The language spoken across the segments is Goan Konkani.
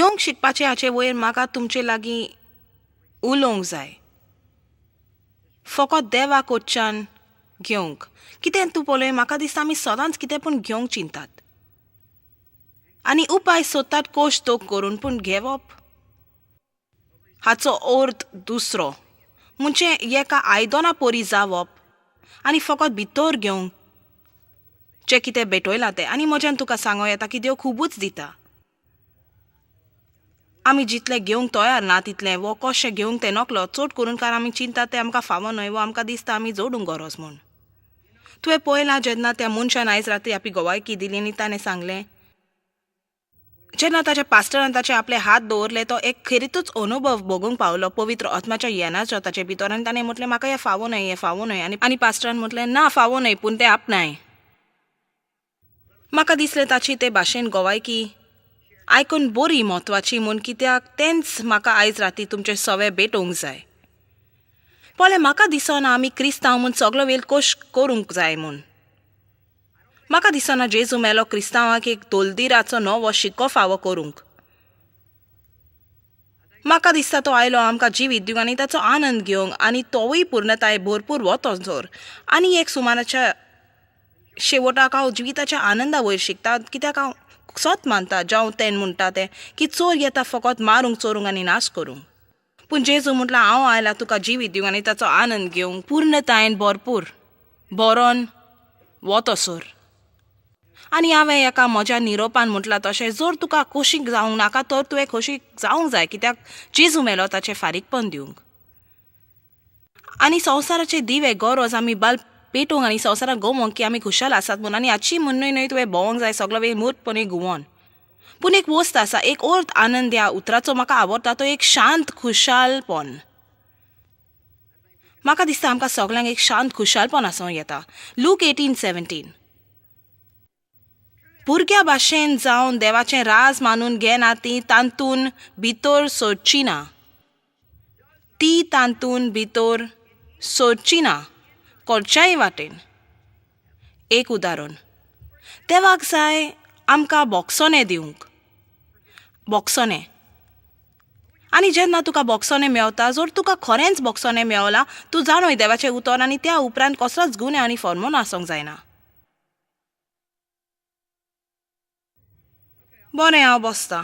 घेवंक शिकपाचें हाचे वयर म्हाका तुमचे लागीं उलोवंक जाय. फकत देवा कडच्यान घेवंक. कितें तूं पळय, म्हाका दिसता आमी सदांच कितें पूण घेवंक चिंतात आनी उपाय सोदतात कोश तोक करून, पूण घेवप हाचो अर्थ दुसरो म्हणजे एका आयदना परी जावप आनी फकत भितर घेवंक जें कितें भेटयलां तें. आनी म्हज्यान तुका सांगो येता की देव खुबूच दिता. आमी जितलें घेवंक तयार ना तितलें वो कशें घेवंक तें नकलो, चड करून कारण आमी चिंता तें आमकां फावो न्हय वो आमकां दिसता आमी जोडूंक गरज म्हूण. तुवें पळयलां जेन्ना त्या मनशान आयज राती आपली गोवायकी दिली आनी ताणें सांगलें, जेन्ना ताच्या पास्टरान ताचे आपले हात दवरले तो एक खेरीतूच अनुभव भोगूंक पावलो पवित्र आत्म्याच्या येनाचो ताचे भितर. आनी ताणें म्हटलें म्हाका हें फावो न्हय, हें फावो न्हय. आनी आनी पास्टरान म्हटलें ना फावो न्हय, पूण तें आपणाय. म्हाका दिसलें ताची ते भाशेन गोवायकी आयकून बरी म्हत्वाची म्हूण, कित्याक तेंच म्हाका आयज राती तुमचे सवे भेटोवंक जाय. पळय म्हाका दिसना आमी क्रिस्तांव म्हूण सगलो वेळ कोश करूंक जाय म्हूण. म्हाका दिसना जेजू मेलो क्रिस्तांवाक एक दोलदिराचो नवो शिको फावो करूंक. म्हाका दिसता तो आयलो आमकां जिवीत दिवंक आनी ताचो आनंद घेवंक आनी तोवूय पूर्णताय भरपूर वतो. आनी एक सुमाराच्या शेवटाक हांव जिविताच्या आनंदा वयर शिकता, कित्याक हांव सत मानता जावं तें म्हणटा तें की चोर येता फकत मारूंक, चोरूंक आनी नाश करूंक, पूण जेजू म्हटलां हांव आयला तुका जिवीत दिवंक आनी ताचो आनंद घेवंक पूर्णतायेन भरपूर भरोन वतोसर. आनी हांवें एका म्हज्या निरोपान म्हटलां तशें जर तुका खोशीक जावंक नाका तर तुवें खोशीक जावंक जाय, कित्याक जेजू मेलो ताचें फारीकपण दिवंक. आनी संवसाराचे दिवे गरज आमी बल्ब पेटोवंक आनी संवसाराक गोवोंक की आमी खुशाल आसात म्हूण. आनी हाची म्हूण न्हय तुवें भोंवंक जाय सगलो वेळ मूर्तपणी घुंवोन. पूण एक वस्त आसा, एक अर्थ आनंद ह्या उतराचो म्हाका आवडटा, तो एक शांत खुशालपण. म्हाका दिसता आमकां सगल्यांक एक शांत खुशालपण आसूं येता. लूक 18:17. भुरग्या भाशेन जावन देवाचें राज मानून घेना ती तातूंत भितर सरची ना, ती तातूंत भितर सरची ना खंयच्याय वाटेन. एक उदाहरण, देवाक जाय आमकां बोक्सोने दिवंक, बोक्सोने. आनी जेन्ना तुका बोक्सोने मेवता, जर तुका खरेंच बोक्सोने मेवला, तूं जाणूय देवाचें उतर आनी त्या उपरांत कसलोच गुन्यांव आनी फॉर्मोन आसूंक जायना. बरें, हांव बसता,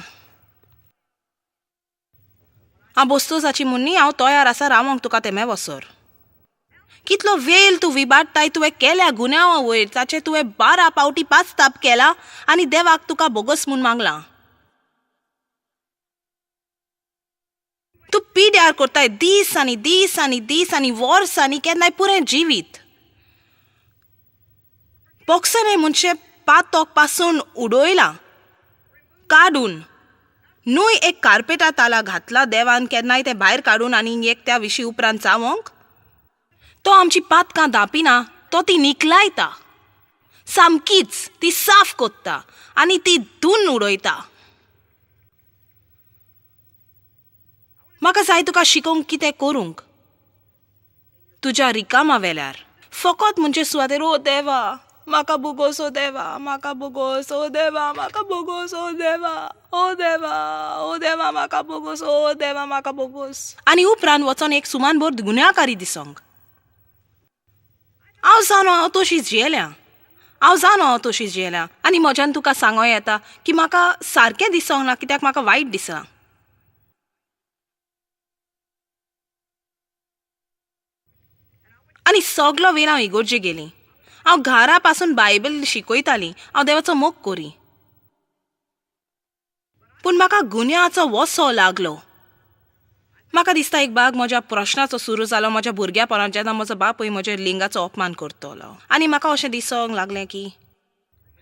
हांव बसतो जाची म्हूण न्ही, हांव तयार आसा रावोंक तुका तेमे वसर. कितलो वेळ तूं विबाडटाय तुवें केल्या गुन्यांवा वयर, ताचें तुवें 12 पावटी पास्ताप केला आनी देवाक तुका बोगस म्हूण मागलां. तूं पिड्यार करताय दीस आनी दीस आनी दीस आनी वर्स आनी केन्नाय पुरें जिवीत. बोक्सने म्हणजे पातोक पासून उडयलां काडून न्हय, एक कार्पेटा ताला घातला देवान केन्नाय तें भायर काडून आनी एक त्या विशीं उपरांत जावंक. तो आमची पातकां दापिना, तो ती निकलायता सामकीच, ती साफ कोत्ता आनी ती धुवन उडयता. म्हाका जाय तुका शिकोवंक कितें करूंक तुज्या रिकामा वेल्यार. फकत म्हणजे सुवातेर ओ देवा म्हाका बोगोस, ओ देवा म्हाका बोगोस, ओ देवा म्हाका बोगोस, ओ देवा, ओ देवा, ओ देवा म्हाका बोगोस, ओ देवा म्हाका बोगोस. आनी उपरांत वचोन एक सुमान भर गुन्यांवकारी दिसोंक. हांव जाणो हांव तशी जियेल्या, हांव जाणो हांव तशी जियेल्या. आनी म्हज्यान तुका सांगो येता की म्हाका सारकें दिसोंक ना, कित्याक म्हाका वायट दिसलां. आनी सगलो वेळ हांव इगोर्जे गेली, हांव घरा पासून बायबल शिकयताली, हांव देवाचो मोग करी, पूण म्हाका गुन्यांवाचो वसो लागलो. म्हाका दिसता एक भाग म्हज्या प्रश्नाचो सुरू जालो म्हज्या भुरग्यापणांत, जेन्ना म्हजो बापूय म्हज्या लिंगाचो अपमान करतलो आनी म्हाका अशें दिसूंक लागलें की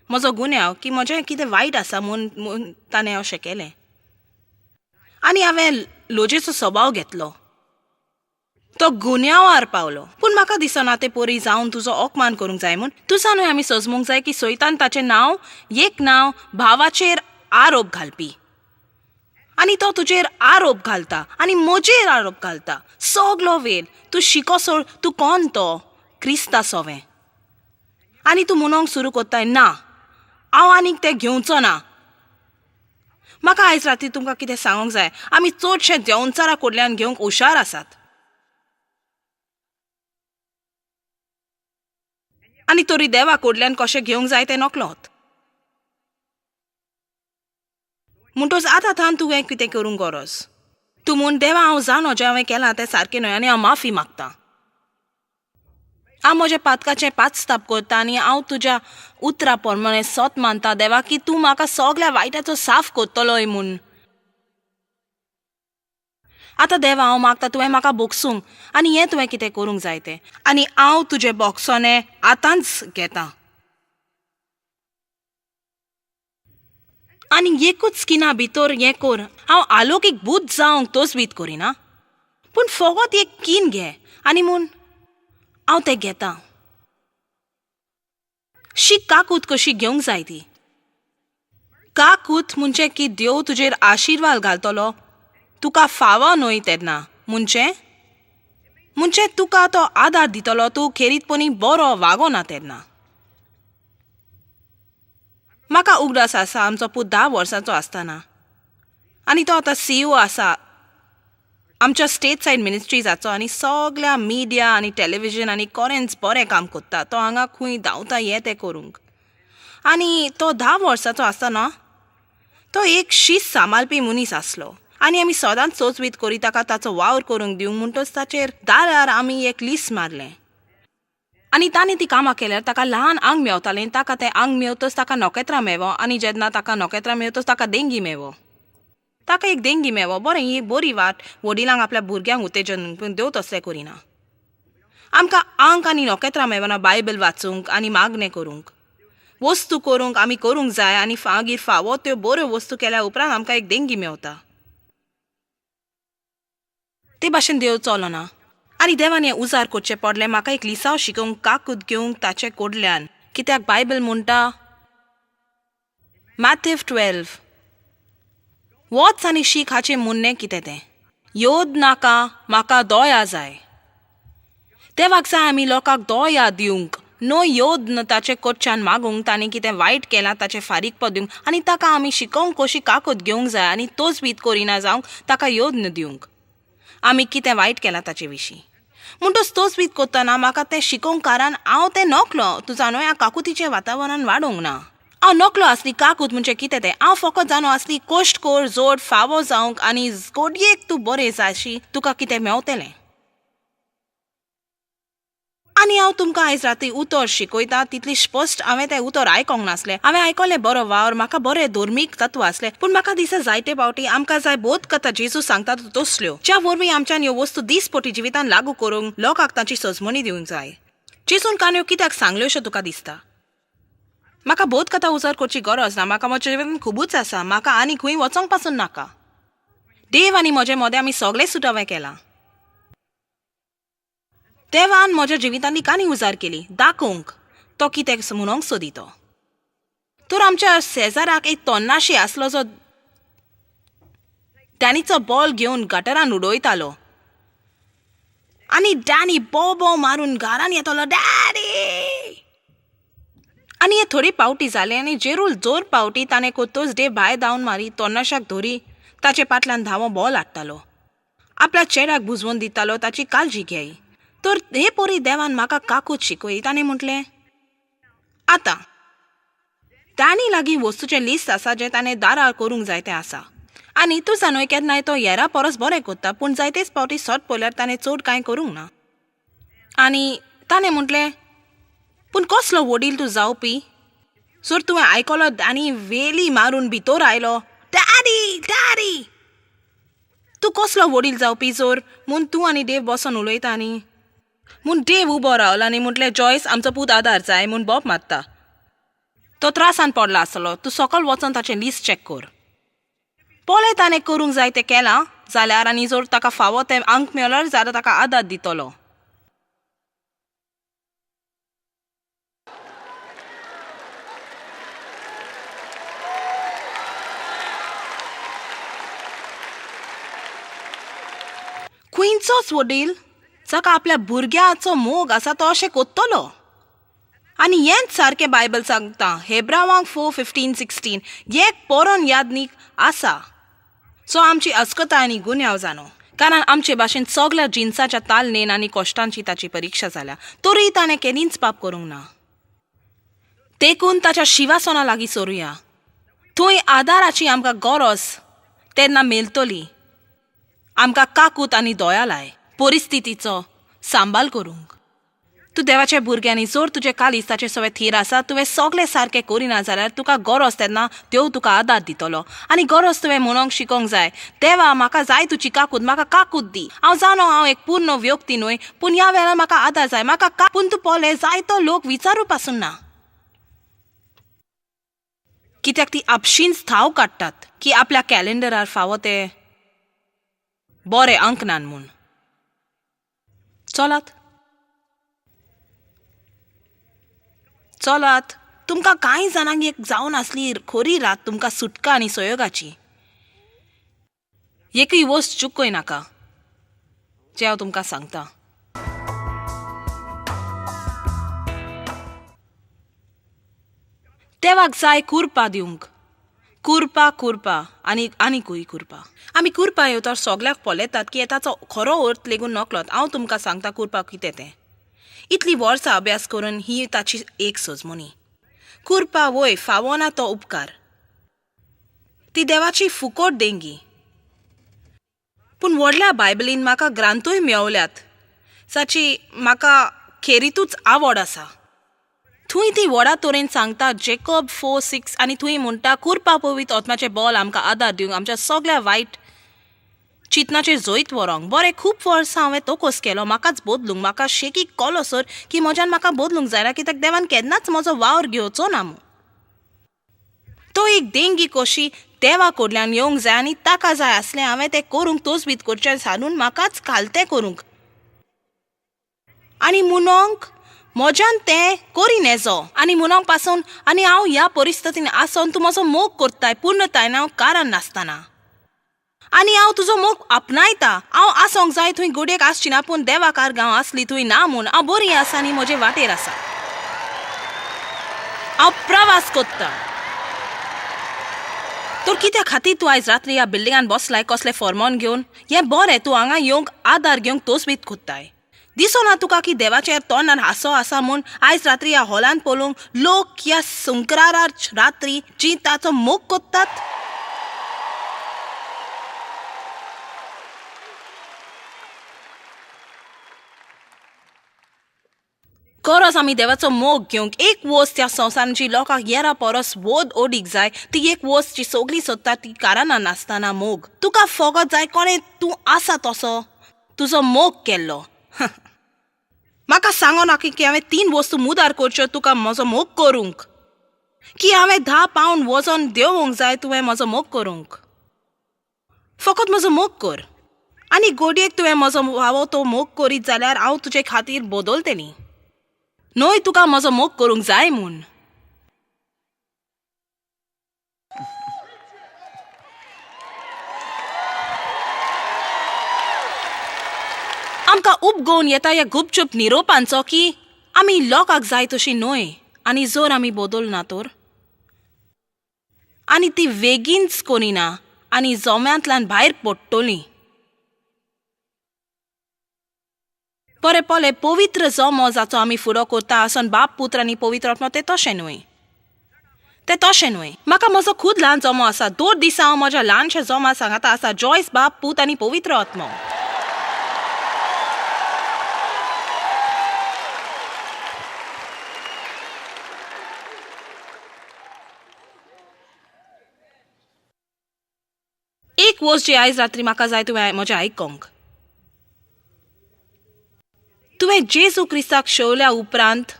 म्हजो गुन्यांव, की म्हजें कितें वायट आसा म्हूण म्हूण ताणें अशें केलें. आनी हांवें लजेचो स्वभाव घेतलो, तो गुन्यांवार पावलो. पूण म्हाका दिसना ते परी जावन तुजो अपमान करूंक जाय म्हूण. तुजा न्हय आमी सजमूंक जाय की सैतान ताचें नांव एक नांव भावाचेर आरोप घालपी, आनी तो तुजेर आरोप घालता आनी म्हजेर आरोप घालता सगलो वेळ. तूं शिकोसर तूं कोण तो क्रिस्ता सोवें, आनी तूं म्हणोंक सुरू करताय ना हांव आनीक तें घेवचो ना, म्हाका आयज राती तुमकां कितें सांगूंक जाय, आमी चडशे देंवचारा कडल्यान घेवंक हुशार आसात आनी तरी देवा कडल्यान कशें घेवंक जाय तें नकलोत. म्हणटच आतां थावन तुवें कितें करूंक गरज. तूं म्हूण देवा हांव जाणो जें हांवें केलां तें सारकें न्हय आनी हांव माफी मागतां. हांव म्हज्या पातकाचें पाचताप करता आनी हांव तुज्या उतरा प्रमाणें सत मानता देवा की तूं म्हाका सगळ्या वायटाचो साफ करतलोय म्हूण. आतां देवा हांव मागता तुवें म्हाका बोगसूंक आनी हें तुवें कितें करूंक जाय तें, आनी हांव तुजें बोगसोणें आतांच घेतां. आनी एकूच किना भितर हें कर, हांव आलोकीक भूत जावंक तोचबीत करिना, पूण फकत एक कीन घे आनी म्हूण हांव तें घेतां. शीक काकूत कशी घेवंक जाय ती. काकूत म्हणजे की देव तुजेर आशिर्वाद घालतलो तुका फावो न्हय तेन्ना, म्हणजे म्हणजे तुका तो आदार दितलो तूं खेरीतपणी बरो वागोना तेन्ना. म्हाका उगडास आसा आमचो पूत 10 वर्सांचो आसतना आनी तो आतां CEO आसा आमच्या स्टेट सायड मिनिस्ट्रीजाचो आनी सगळ्या मिडिया आनी टेलिविजन आनी कोरेंच बरें काम करता. तो हांगा खंय धांवता हें तें करूंक. आनी तो 10 वर्सांचो आसतना तो एक शीत सांबाळपी मनीस आसलो आनी आमी सदांच सोचवीत करी ताका ताचो वावर करूंक दिवंक. म्हणटच ताचेर दारार आमी एक लिस्ट मारलें आनी ताणें ती कामां केल्यार ताका ल्हान आंग मेवतालें. ताका तें आंग मेवतच ताका नखेत्रां मेवो आनी जेन्ना ताका नखेत्रां मेवतच ताका देंगी मेवो. ताका एक देंगी मेवो. बरें, ही बरी वाट वडिलांक आपल्या भुरग्यांक उत्तेजन, पूण देव तसलें करिना. आमकां आंक आनी नखेत्रां मेवना बायबल वाचूंक आनी मागणें करूंक, वस्तू करूंक आमी करूंक जाय आनी मागीर फावो त्यो बऱ्यो वस्तू केल्या उपरांत आमकां एक देंगी मेवता. ते भाशेन देव चलना आनी देवान हें उजार करचें पडलें म्हाका एक लिसांव शिकोवंक, काकूत घेवंक ताचे कडल्यान. कित्याक बायबल म्हणटा मॅथ्यू 12 वच आनी शीक हाचें म्हणणें कितें तें, योद नाका म्हाका दया जाय. देवाक जाय आमी लोकांक दया दिवंक, न्हय योद ताचे कडच्यान मागूंक ताणें कितें वायट केलां ताचें फारीकपद दिवंक आनी ताका आमी शिकोवंक कशी काकूत घेवंक जाय आनी तोच बीत करिना जावंक ताका योद दिवंक आमी कितें वायट केलां ताचे विशीं. म्हणटच तोच बीत करतना म्हाका तें शिकोवंक, कारण हांव तें नकलो. तूं जाणो ह्या काकुतीचें वातावरण वाडोवंक ना. हांव नकलो आसली काकूत म्हणजे कितें तें. हांव फकत जाणो आसली कश्ट कर जोड फावो जावंक आनी गोडयेक तूं बरें जायशी तुका कितें मेवतलें. आनी हांव तुमकां आयज राती उतर शिकयता तितली स्पश्ट हांवें तें उतर आयकोंक नासलें. हांवें आयकलें बरो वावर, म्हाका बरें धर्मीक तत्व आसलें, पूण म्हाका दिसा जायते फावटी आमकां जाय बोध कथा जेजू सांगता तसल्यो ज्या वरवीं आमच्यान ह्यो वस्तू दीसपटी जिवितान लागू करूंक लोकांक तांची सजमणी दिवंक जाय. जेजून काणयो कित्याक सांगल्यो अशें तुका दिसता? म्हाका बोध कथा उजार करची गरज ना, म्हाका म्हज्या जिवितान खुबूच आसा, म्हाका आनी खंय वचोंक पासून नाका. देव आनी म्हजे मदें आमी सगळें सुटावें केलां. देवान म्हज्या जिवितांनी काणी उजार केली दाखोवंक तो कितें म्हणोंक सोदी तो. तर आमच्या शेजाराक एक तन्नाशी आसलो जो डॅनीचो बॉल घेवन गटरान उडयतालो आनी डॅनी बोव बोव मारून घरान येतलो डॅडी. आनी हे थोडी पावटी जाले आनी जेरूल जोर पावटी ताणें कोतोच डे भायर धांवन मारी तन्नाशाक धरी ताचे फाटल्यान धांवो बॉल हाडटालो, आपल्या चेड्याक बुजवून दितालो, ताची काळजी घेई. तर हे पोरी देवान म्हाका काकूत शिकयी. ताणें म्हटलें आतां ताणी लागीं वस्तूचें लिस्ट आसा जें ताणें दारार करूंक जाय तें आसा आनी तूं जाणूय केन्नाय तो येरा परस बरें करता, पूण जायतेच फावटी सट पळयल्यार ताणें चड कांय करूंक ना. आनी ताणें म्हटलें पूण कसलो वडील तूं जावपी सर तुवें आयकलो आनी वेली मारून भितर आयलो डॅडी डॅडी, तूं कसलो वडील जावपी जोर म्हूण तूं आनी देव बसोन उलयता. आनी म्हूण देव उबो रावलो आनी म्हटलें जॉयस आमचो पूत आदार जाय म्हूण बोब मारता, तो त्रासान पडला आसतलो, तूं सकयल वचोन ताचें लिस्ट चॅक कर, पळय ताणें करूंक जाय तें केलां जाल्यार आनी जर ताका फावो तें अंक मेळ्ळो जाल्यार ताका आदार दितलो. खंयचोच वडील जाका आपल्या भुरग्याचो मोग आसा तो अशें करतलो. आनी हेंच सारकें बायबल सांगता हेब्रावांक 4:15 16 एक पोरोन यादनीक आसा सो आमची अस्कताय आनी गुन्यांव जाणो कारण आमचे भाशेन सगळ्या जिन्साच्या तालनेन आनी कश्टांची ताची परिक्षा जाल्या तरीय ताणें केन्नाच पाप करूंक ना. देखून ताच्या शिवासना लागीं सोरुया थंय आदाराची आमकां गरज तेन्ना मेळटली आमकां काकूत आनी दया लाय परिस्थितीचो सांबाळ करूंक. तूं देवाच्या भुरग्यांनी जर तुजें कालीज ताचे सगळें थीर आसा तुवें सगळें सारकें करिना जाल्यार तुका गरज तेन्ना देव तुका आदार दितलो. आनी गरज तुवें म्हणूंक शिकोंक जाय देवा म्हाका जाय तुजी काकूत म्हाका काकूत दी. हांव जाणो हांव एक पूर्ण व्यक्ती न्हय पूण ह्या वेळार म्हाका आदार जाय म्हाका. पूण तूं पळय जायतो लोक विचारू पासून ना कित्याक ती आपशींच थाव काडटात की आपल्या कॅलेंडरार फावो ते बरे अंक नान म्हूण. चलात चलात तुमकां कांय जाणांक एक जावन आसली खरी रात तुमकां सुटका आनी सहयोगाची एकूय वस्त चुकय नाका जें हांव तुमकां सांगता. देवाक जाय कुरपा दिवंक कुरपा कुरपा आनी आनीकूय कुरपा. आमी कुरपा येवतर सगल्याक पळयतात की ताचो खरो अर्थ लेगून नकळत. हांव तुमकां सांगता कुरपा कितें तें. इतली वर्सां अभ्यास करून ही ताची एक सजमणी. कुरपा वय फावना तो उपकार ती देवाची फुकट देंगी. पूण व्हडल्या बायबलीन म्हाका ग्रांथूय मेवल्यात जाची म्हाका खेरीतूच आवड आसा. थंय ती व्हडा तरेन सांगता जेकब 4:6 आनी थंय म्हणटा कुरपा पवित्र आत्म्याचें बल आमकां आदार दिवंक आमच्या सगळ्या वायट चिंतनाचेर जैत व्हरोंक. बरें खूब वर्सां हांवें तोकोस केलो म्हाकाच बदलूंक म्हाका शेकीक कळ्ळो सर की म्हज्यान म्हाका बदलूंक जायना कित्याक देवान केन्नाच म्हजो वावर घेवचो ना म्हूण. तो एक देंगी कशी देवा कडल्यान येवंक जाय आनी ताका जाय आसलें हांवें तें करूंक तोचबीत करचें सारून म्हाकाच खालतें करूंक आनी म्हणोंक म्हज्यान तें करी नेजो आनी म्हणोंक पासून आनी हांव ह्या परिस्थितीन आसोन तूं म्हजो मोग करताय पूर्णतायन हांव कारण नासतना आनी हांव तुजो मोग आपणायता. हांव आसोंक जाय थंय गोडयेक आसची ना पूण देवाकार गांव आसली थंय ना म्हूण हांव बरी आसा आनी म्हजे वाटेर आसा. हांव प्रवास करता. तर कित्या खातीर तूं आयज रात्री ह्या बिल्डिंगान बसलाय कसलें फॉर्मोन घेवन? हें बरें तूं हांगा येवंक आदार घेवंक तोचबीत कोत्ताय. दिसना तुका की देवाच्या तोंडान हांसो आसा म्हूण आयज रात्री ह्या हॉलान पळोवंक लोक ह्या संक्रारार रात्री जी ताचो मोग कोत्तात? गरज आमी देवाचो मोग घेवंक एक वस्त ह्या संवसारान जी लोकांक येरा परस वोद ओडीक जाय ती एक वस्त जी सगळीं सोदता ती कारणां नासतना मोग. तुका फकत जाय कोणें तूं आसा तसो तुजो मोग केल्लो. म्हाका सांगो नाका की हांवें 3 वस्तू मुदार करच्यो तुका म्हजो मोग करूंक की हांवें 10 पावंड वजन देंवोंक जाय तुवें म्हजो मोग करूंक. फकत म्हजो मोग कर आनी गोडयेक तुवें म्हजो फावो तो मोग करीत जाल्यार हांव तुजे खातीर बदलतली न्हय तुका म्हजो मोग करूंक जाय म्हूण. आमकां उपगोवन येता ह्या गुपचूप निरोपांचो की आमी लोकांक जाय तशी न्हय आनी जर आमी बदलना तर आनी ती वेगींच करिना आनी जोम्यांतल्यान भायर पडटली. बरें पळय पवित्र जमो जाचो आमी फुडो करता आसून बाप पुत्र आनी पवित्र आत्मो तें तशें न्हय तें तशें न्हय. म्हाका म्हजो खूद ल्हान जमो आसा. 2 दिसा हांव म्हज्या ल्हानशा जमा सांगाता आसा जॉयस बाप पूत आनी पवित्र आत्मो. एक वस्त जी आयज रात्री म्हाका जाय तुवें म्हजें आयकोंक. तुवें जेजू क्रिस्ताक शेवल्या उपरांत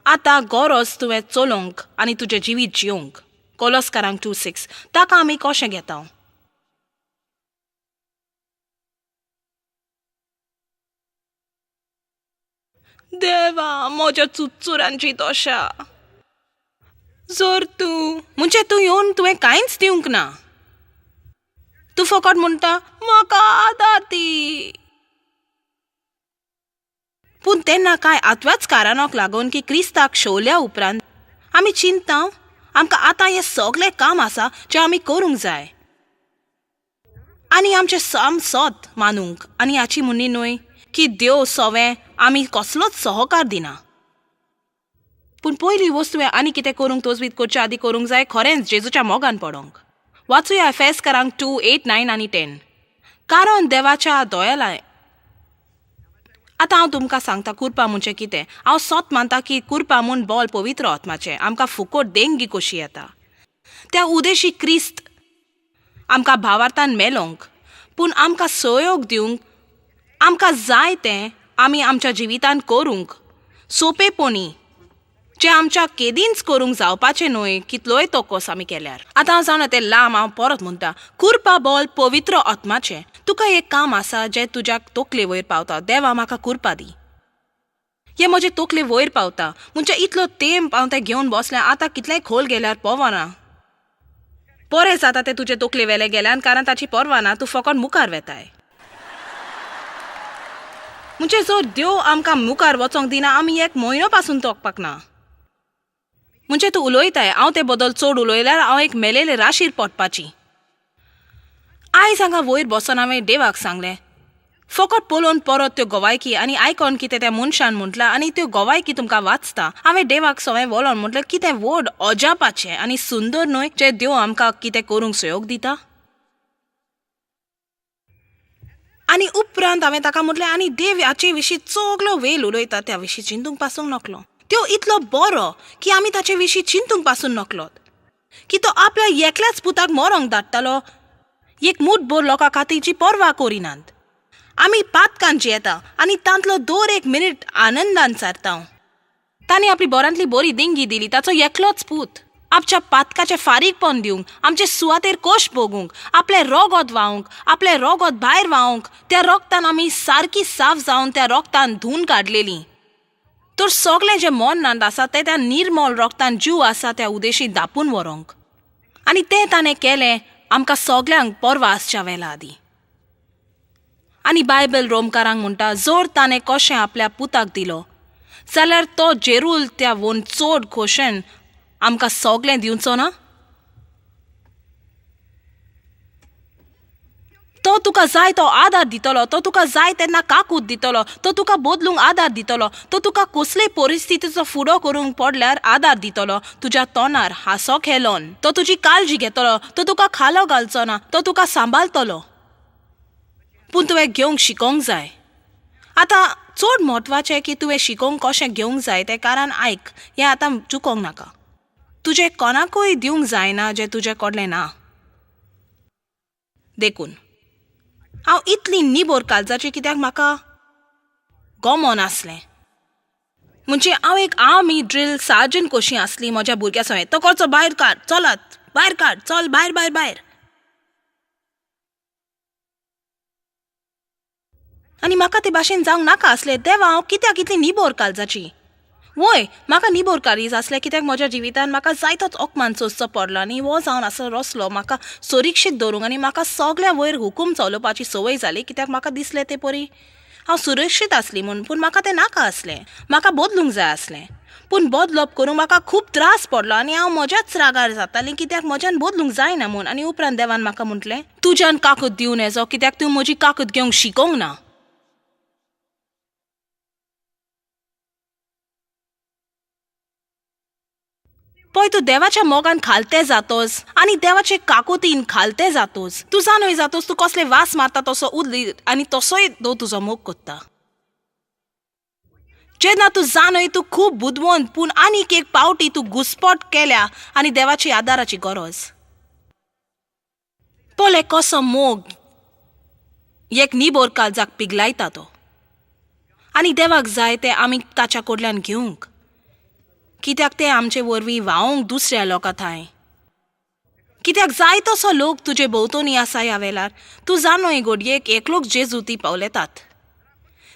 आतां गरज तुवें चलोवंक आनी तुजें जिवीत जियोंक. कोलोस्कारांक 2:6 ताका आमी कशें घेता? देवा म्हज्या चुचुरांची दशा जर तूं म्हणजे तूं येवन तुवें कांयच दिवंक ना तूं फकत म्हणटा म्हाका आदार दी. पूण तेन्ना कांय आत्व्याच कारणाक लागून की क्रिस्ताक शोवल्या उपरांत आमी चिंता आमकां आतां हें सगळें काम आसा जें आमी करूंक जाय आनी आमचें सम सत मानूंक आनी हाची म्हणणी न्हय की देव सवें आमी कसलोच सहकार दिना. पूण पयली वस्तू आनी कितें करूंक तोजवीत करचे आदी करूंक जाय खरेंच जेजूच्या मोगान पडोंक. वाचुया एफेसकारांक 2, 8, 9 आनी 10. कारण देवाच्या दयालाय आतां हांव तुमकां सांगता कुरपा म्हणजे कितें. हांव सत मानता की कुरपा म्हूण बोल पवित्र आत्माचें आमकां फुकट देंगी कशी येता. त्या उदेशी क्रिस्त आमकां भावार्थान मेलोंक पूण आमकां सहयोग दिवंक आमकां जाय तें आमी आमच्या जिवितान करूंक सोंपेपणी जें आमच्या केदींच करूंक जावपाचें न्हय कितलोय तोकोस आमी केल्यार. आतां हांव जाणा तें लांब हांव परत म्हणटा कुरपा बोल पवित्र आत्माचें. तुका एक काम आसा जें तुज्या तोकले वयर पावता. देवा म्हाका कुरपा दी, हें म्हजे तोकले वयर पावता. म्हणजे इतलो तेंप हांव तें घेवन बसलें आतां कितलेंय खोल गेल्यार पवना बरें जाता तें तुजे तोकले वेले गेल्यान कारण ताची पर्वा ना, तूं फकत मुखार वेताय. म्हणजे जर देव आमकां मुखार वचोंक दिना आमी एक म्हयनो पासून तोकपाक ना. म्हणजे तूं उलयताय हांव ते बदल चड उलयल्यार हांव एक मेलेले राशीर पडपाची. आयज हांगा वयर बसोन हांवें देवाक सांगलें फकत पळोवन परत त्यो गोवायकी आनी आयकोन कितें त्या मनशान म्हटलां आनी त्यो गोवायकी तुमकां वाचता. हांवें देवाक सवें वलोन म्हटलें कितें व्हड अजापाचें आनी सुंदर न्हय जें देव आमकां कितें करूंक सहयोग दिता. आनी उपरांत हांवें ताका म्हटलें आनी देव हाचे विशीं सगलो वेळ उलयता त्या विशीं चिंतूंक पासून नकलो. त्यो इतलो बरो की आमी ताचे विशीं चिंतूंक पासून नकलोत की तो आपल्या एकल्याच पुताक मरोंक धाडटालो एक मूठभर लोकां खातीर जी पर्वा करिनात. आमी पातकान जियेता आनी तांतलो दर एक मिनीट आनंदान सारता. तांणी आपली बरांतली बरी देंगी दिली ताचो एकलोच पूत आमच्या पातकाचें फारीकपण दिवंक, आमचे सुवातेर कोश भोगूंक, आपलें रोगोत व्हांवंक, आपलें रोगोत भायर व्हांवंक. त्या रोगतान आमी सारकी साफ जावन त्या रोगतान धुवन काडलेली. तर सगळें जें मरणांत आसा तें त्या निर्मल रोगतान जीव आसा त्या उदेशी दापून व्हरोंक. आनी तें ताणें केलें आमकां सगल्यांक पर्वा आसच्या वेला आदीं. आनी बायबल रोमकारांक म्हणटा जर ताणें कशें आपल्या पुताक दिलो जाल्यार तो जेरूल त्या वोन चड खोशेन आमकां सगळें दिवचो ना. तो तुका जाय तो आदार दितलो, तो तुका जाय तेन्ना काकूत दितलो, तो तुका बदलूंक आदार दितलो, तो तुका कसलेय परिस्थितीचो फुडो करूंक पडल्यार आदार दितलो. तुज्या तोंडार हांसो खेलोन तो तुजी काळजी घेतलो, तो तुका खालो घालचो ना, तो तुका सांबाळटलो. पूण तुवें घेवंक शिकोंक जाय. आतां चड म्हत्वाचें की तुवें शिकोवंक कशें घेवंक जाय तें, कारण आयक हें आतां चुकोंक नाका. तुजें कोणाकूय दिवंक जायना जें तुजें कडलें ना. देखून हांव इतली निबोर काळजाची कित्याक म्हाका गोमोन आसलें. म्हणजे हांव एक आर्मी ड्रील सार्जन कशी आसली म्हज्या भुरग्या सवें. तो करचो भायर काड, चलात भायर काड, चल भायर भायर भायर. आनी म्हाका ते भाशेन जावंक नाका आसलें. देवा हांव कित्याक इतली निबोर काळजाची? वय म्हाका निबोर काळीज आसलें कित्याक म्हज्या जिवितान म्हाका जायतोच अपमान सोंसचो पडलो आनी हो जावन आसलो रसलो म्हाका सुरक्षीत दवरूंक आनी म्हाका सगल्या वयर हुकूम चलोवपाची संवय जाली कित्याक म्हाका दिसलें ते परी हांव सुरक्षीत आसली म्हूण. पूण म्हाका तें नाका आसलें, म्हाका बदलूंक जाय आसलें. पूण बदलप करूंक म्हाका खूब त्रास पडलो आनी हांव म्हज्याच रागार जातालें कित्याक म्हज्यान बदलूंक जायना म्हूण. आनी उपरांत देवान म्हाका म्हटलें तुज्यान काकूत दिवन येजो कित्याक तूं म्हजी काकूत घेवंक शिकोंक ना. पळय तूं देवाच्या मोगान खालते जातोस आनी देवाचे काकुतीन खालते जातोस. तूं जाणूय जातोस तूं कसले वास मारता तसो उदली आनी तसोय दो तुजो मोग कोत्ता. जेन्ना तूं जाणय तूं खूब बुदवंत पूण आनीक एक पावटी तूं घुस्पट केल्या आनी देवाची आदाराची गरज. पळय कसो मोग एक निबोर काळजाक पिगलायता तो. आनी देवाक जाय तें आमी ताच्या कडल्यान घेवंक कित्याक तें आमचे वरवीं व्हांवंक दुसऱ्या लोकां थांय. कित्याक जाय तसो लोक तुजे भोंवतणी आसा ह्या वेळार. तूं जाणोय घडयेक एकलोक जेजू ती पावलेतात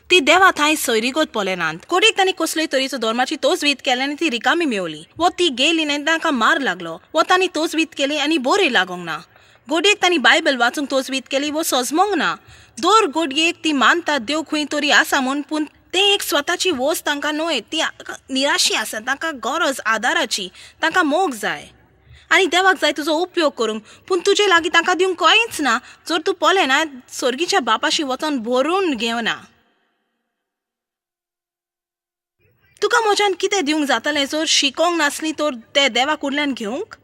ती देवा थांय सोयरीगत पळयनात. घडयेक तांणी कसलेय तरेचो धर्माची तोजवीत केली आनी ती रिकामी मेवली वो ती गेली आनी तांकां मार लागलो वो तांणी तोजवीत केली आनी बरी लागोंक ना. घडयेक तांणी बायबल वाचूंक तोजवीत केली वो सजमोंक ना. दर घडयेक ती मानतात देव खंय तरी आसा म्हूण पूण तें एक स्वताची वस्त तांकां न्हय, ती निराशी आसा, तांकां गरज आदाराची, तांकां मोग जाय आनी देवाक जाय तुजो उपयोग करूंक. पूण तुजे लागीं तांकां दिवंक कांयच ना जर तूं पळयना सर्गीच्या बापाशी वचोन भरून घेवना. तुका म्हज्यान कितें दिवंक जातलें जर शिकोंक नासली तर तें देवा कडल्यान घेवंक?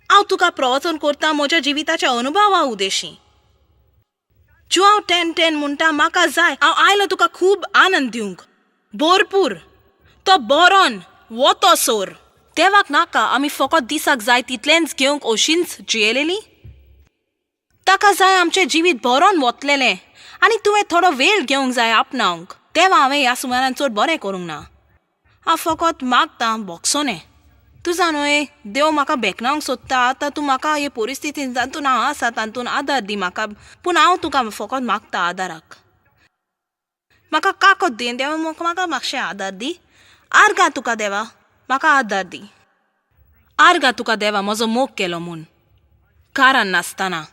हांव तुका प्रवचन करता म्हज्या जिविताच्या अनुभवा उदेशी. जुआंव 10:10 म्हणटा म्हाका जाय, हांव आयलो तुका खूब आनंद दिवंक, भरपूर, तो बरोन वतो सोर. देवाक नाका आमी फकत दिसाक जाय तितलेंच घेवंक अशींच जियेलेली. ताका जाय आमचें जिवीत बरोन वतलेलें आनी तुवें थोडो वेळ घेवंक जाय आपणावंक. देवा हांवें ह्या सुमारान चड बरें करूंक ना, हांव फकत मागतां बोगसोने. तूं जाणय देव म्हाका बेकणावंक सोदता, आतां तूं म्हाका हे परिस्थितीन जातून हांव आसा तातूंत आदार दी म्हाका, पूण हांव तुका फकत मागता आदाराक. म्हाका काकत दी देवा, म्हाका मातशें आदार दी. आर्गां तुका देवा, म्हाका आदार दी. आर्गां तुका देवा म्हजो मोग केलो म्हूण कारण नासतना.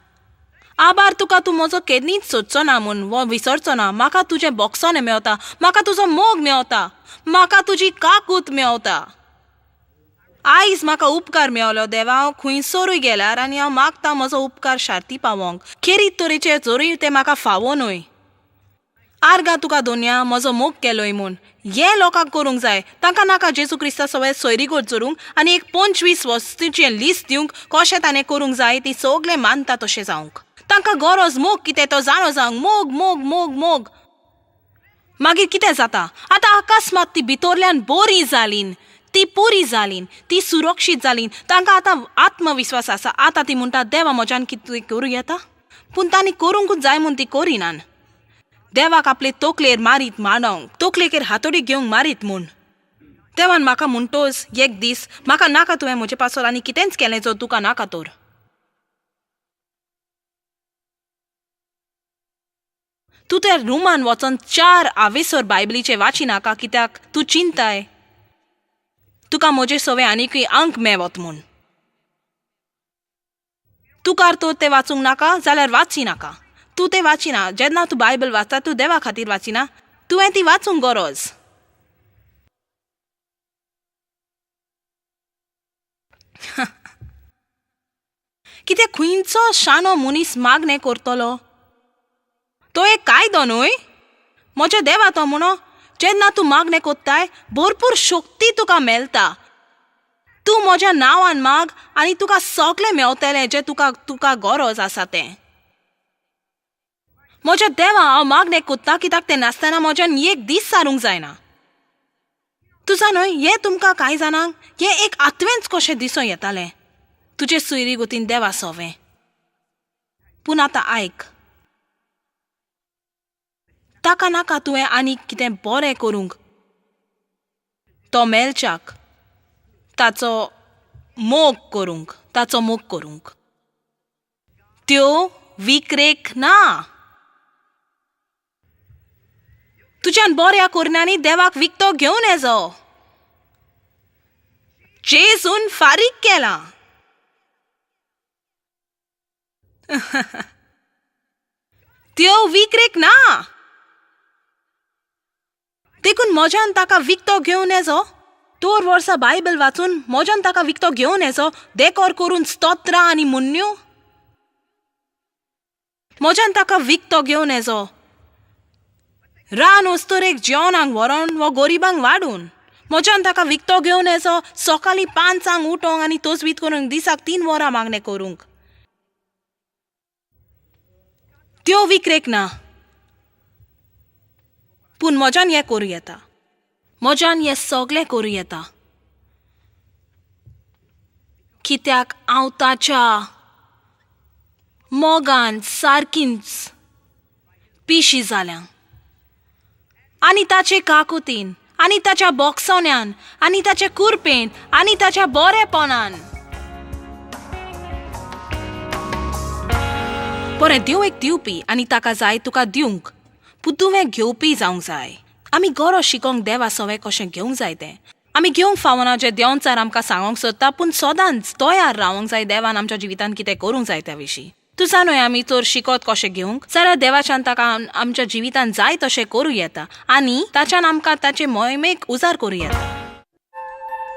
आभार तुका, तूं म्हजो केन्नीच सोदचो ना म्हूण वो विसरचो ना. म्हाका तुजें बोगसोने मेवता, म्हाका तुजो मोग मेवता, म्हाका तुजी काकूत मेवता. आयज म्हाका उपकार मेवलो देवा, हांव खंयसरूय गेल्यार आनी हांव मागता म्हजो उपकार शार्ती पावोंक, खेरीत तरेचे जरूय तें म्हाका फावो न्हय. आर्गां तुका दोनया म्हजो मोग केलोय म्हूण. हें लोकांक करूंक जाय, तांकां नाका जेजू क्रिस्ता सगळें सोयरीगोड जोडूंक आनी एक 25 वस्तूचें लिस्ट दिवंक कशें ताणें करूंक जाय ती सगळें मानता तशें जावंक. तांकां गरज मोग कितें तो जाणो जावंक, मोग मोग मोग मोग. मागीर कितें जाता आतां अकस्मात ती भितरल्यान बरी जालीन, ती पुरी जालीन, ती सुरक्षीत जालीन, तांकां आतां आत्मविस्वास आसा. आतां ती म्हणटा देवा म्हज्यान कितें करूं येता, पूण तांणी करूंकूच जाय म्हूण ती करिनान. देवाक आपले तोकलेर मारीत मांडोंक, तोकलेकेर हातोडी घेवंक मारीत म्हूण. देवान म्हाका म्हणटोच एक दीस म्हाका नाका तुवें म्हजे पासत आनी कितेंच केलें जर तुका नाका तर. तूं त्या रुमान वचोन 4 आवेसर बायबलीचे वाची नाका, कित्याक तूं चिंताय तुका म्हजे सवे आनीकूय अंक मेवत म्हूण. तुकार तर तें वाचूंक नाका जाल्यार वाची नाका. तूं तें वाचिना, जेन्ना तूं बायबल वाचता तूं देवा खातीर वाचिना, तुवें ती वाचूंक गरज. कित्याक खंयचो शाणो मनीस मागणें करतलो? तो एक कायदो न्हय म्हज्या देवा. तो म्हणो जेन्ना तूं मागणें कोत्ताय भरपूर शक्ती तुका मेळटा. तूं म्हज्या नांवान माग आनी तुका सगळें मेवतलें जें तुका तुका गरज आसा तें. म्हज्या देवा हांव मागणें कोत्ता कित्याक तें नासतना म्हज्यान एक दीस सारूंक जायना. तूं जाणय हें तुमकां कांय जाणांक हें एक आत्वेंच कशें दिसूं येतालें तुजे सुयरी गोतीन देवा सोवें. पूण आतां आयक, ताका नाका तुवें आनीक कितें बरें करूंक, तो मेळच्याक ताचो मोग करूंक, ताचो मोग करूंक. त्यो विक्रेक ना. तुज्यान बऱ्या करण्यांनी देवाक विकतो घेवन येजो. जेजून फारीक केलां. त्यो विक्रेक ना, देखून म्हज्यान ताका विकतो घेवन येजो. तोर वर्सा बायबल वाचून म्हज्यान ताका विकतो घेवन येजो, देकोर करून स्तोत्रां आनी मुन्न्यो. म्हज्यान ताका विकतो घेवन येजो, रान वस्तुरेक जेवणाक व्हरोन वो गरिबांक वाडून. म्हज्यान ताका विकतो घेवन येजो सकाळीं 5 उठोंक आनी तोजवीत करूंक दिसाक 3 वरां मागणें करूंक. त्यो विक्रेक ना, पूण म्हज्यान हें करूं येता, म्हज्यान हें सगळें करूं येता, कित्याक हांव ताच्या मोगान सारकींच पिशी जाल्या आनी ताचे काकुतीन आनी ताच्या बोगसोण्यान आनी ताच्या कुरपेन आनी ताच्या बरेपणान. बरें, देव एक दिवपी आनी ताका जाय तुका दिवंक, पूण तुवें घेवपी जावंक जाय. आमी गरज शिकोंक देवा सवें कशें घेवंक जाय तें आमी घेवंक फावना जें देंवचार आमकां सांगोंक सोदता, पूण सदांच तयार रावंक जाय देवान आमच्या जिवितांत कितें करूंक जाय त्या विशीं. तूं जाणूय आमी चड शिकोत कशें घेवंक जाल्यार देवाच्यान ताका आमच्या जिवितान जाय तशें करूं येता आनी ताच्यान आमकां ताचे मोहिमेक उजार करूं येता.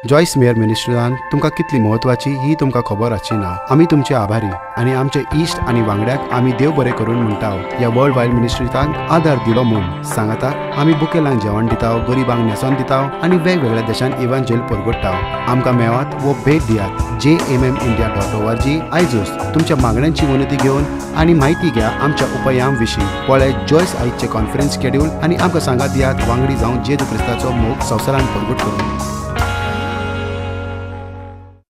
जॉयस मेयर मिनिस्ट्रीन तुमकां कितली म्हत्वाची ही तुमकां खबर आसची ना. आमी तुमचे आभारी आनी आमचे इश्ट आनी वांगड्याक आमी देव बरें करून म्हणटा ह्या वर्ल्ड वायड मिनिस्ट्रीतान आदार दिलो म्हूण. सांगाता आमी बुकेलांक जेवण दिता, गरिबांक न्हेसोन दिता आनी वेगवेगळ्या देशान इवांजेल परगट्टा. आमकां मेवात वो भेट दियात jmmindia.org. आयजूच तुमच्या मागण्यांची विनंती घेवन आनी म्हायती घ्या आमच्या उपायां विशीं. पळय जॉयस आयचे कॉन्फरन्स शेड्यूल आनी आमकां सांगात दियात वांगडी जावन जेजू क्रिस्ताचो मोग संवसारान परगट करूं.